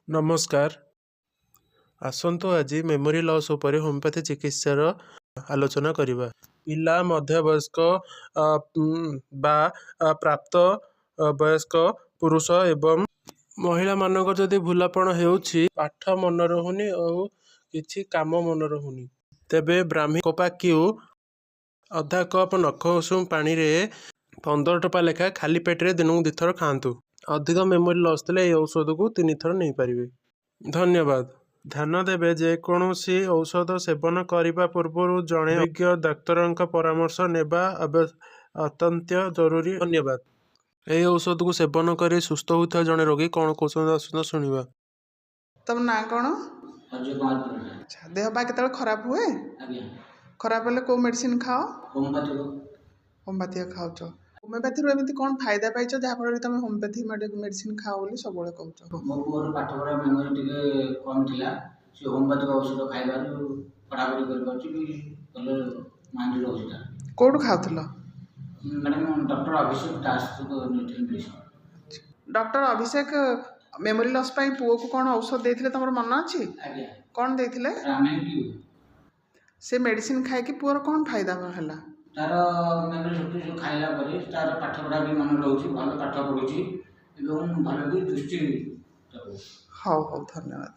ନମସ୍କାର। ଆସନ୍ତୁ ଆଜି ମେମୋରି ଲସ୍ ଉପରେ ହୋମିଓପାଥି ଚିକିତ୍ସାର ଆଲୋଚନା କରିବା। ପିଲା, ମଧ୍ୟବୟସ୍କ ବା ପ୍ରାପ୍ତ ବୟସ୍କ ପୁରୁଷ ଏବଂ ମହିଳାମାନଙ୍କର ଯଦି ଭୁଲାପଣ ହେଉଛି, ପାଠ ମନେ ରହୁନି ଆଉ କିଛି କାମ ମନେ ରହୁନି, ତେବେ ବ୍ରାହ୍ମୀ କୋପାକ୍ୟୁ ଅଧା କପ୍ ନଖ ଉଷୁମ ପାଣିରେ 15 ଟୋପା ଲେଖା ଖାଲି ପେଟରେ ଦିନକୁ 2 ଥର ଖାଆନ୍ତୁ। ଅଧିକ ମେମୋରି ଲସ୍ ଥିଲେ ଏହି ଔଷଧକୁ 3 ଥର ନେଇପାରିବେ। ଧନ୍ୟବାଦ। ଧ୍ୟାନ ଦେବେ, ଯେକୌଣସି ଔଷଧ ସେବନ କରିବା ପୂର୍ବରୁ ଜଣେ ଅଭିଜ୍ଞ ଡାକ୍ତରଙ୍କ ପରାମର୍ଶ ନେବା ଅତ୍ୟନ୍ତ ଜରୁରୀ। ଧନ୍ୟବାଦ। ଏହି ଔଷଧକୁ ସେବନ କରି ସୁସ୍ଥ ହେଉଥିବା ଜଣେ ରୋଗୀ କ'ଣ କହୁଛନ୍ତି, ଆସନ୍ତୁ ଶୁଣିବା। ତମ ନାଁ କ'ଣ? ଅଜୟ କୁମାର ପରିଡ଼ା। ଆଚ୍ଛା, ଦେହ ପା କେତେବେଳେ ଖରାପ ହୁଏ? ଆଜ୍ଞା। ଖରାପ ହେଲେ କେଉଁ ମେଡ଼ିସିନ ଖାଅ? ହୋମିଓପାଥିକ। ହୋମିଓପାଥି ଖାଉଛ। ହୋମିଓପାଥିରୁ ଏମିତି କ'ଣ ଫାଇଦା ପାଇଛ, ଯାହାଫଳରେ ତମେ ହୋମିଓପାଥି ମେଡ଼ିସିନ ଖାଅ ବୋଲି ସବୁବେଳେ କହୁଛ? ମୋ ପୁଅର ପାଠ ପଢ଼ା ମେମୋରି ଟିକେ କମ୍ ଥିଲା। ସେ ହୋମିଓପାଥିକ ଔଷଧ ଖାଇବାରୁ ପଢ଼ାପଢ଼ି କରିପାରୁଛି ବି, ଭଲ ମାଇଣ୍ଡ ରହୁଛି ତାର। କେଉଁଠୁ ଖାଉଥିଲ? ମ୍ୟାଡ଼ାମ୍, ଡକ୍ଟର ଅଭିଷେକ ଦାସଙ୍କ ନେଇଥିଲି ମେଡ଼ିସିନ। ଡକ୍ଟର ଅଭିଷେକ ମେମୋରି ଲସ୍ ପାଇଁ ପୁଅକୁ କ'ଣ ଔଷଧ ଦେଇଥିଲେ, ତମର ମନେ ଅଛି? ଆଜ୍ଞା। କ'ଣ ଦେଇଥିଲେ? ବ୍ରାହ୍ମୀ। ସେ ମେଡ଼ିସିନ ଖାଇକି ପୁଅର କ'ଣ ଫାଇଦା ହେଲା? ତାର ମେମୋରି ଶକ୍ତି ସବୁ ଖାଇଲା ପରେ ତାର ପାଠପଢ଼ା ବି ମନେ ରହୁଛି, ଭଲ ପାଠ ପଢ଼ୁଛି ଏବଂ ଭଲ ବି ଦୃଷ୍ଟି ତାକୁ। ହଉ ହଉ, ଧନ୍ୟବାଦ।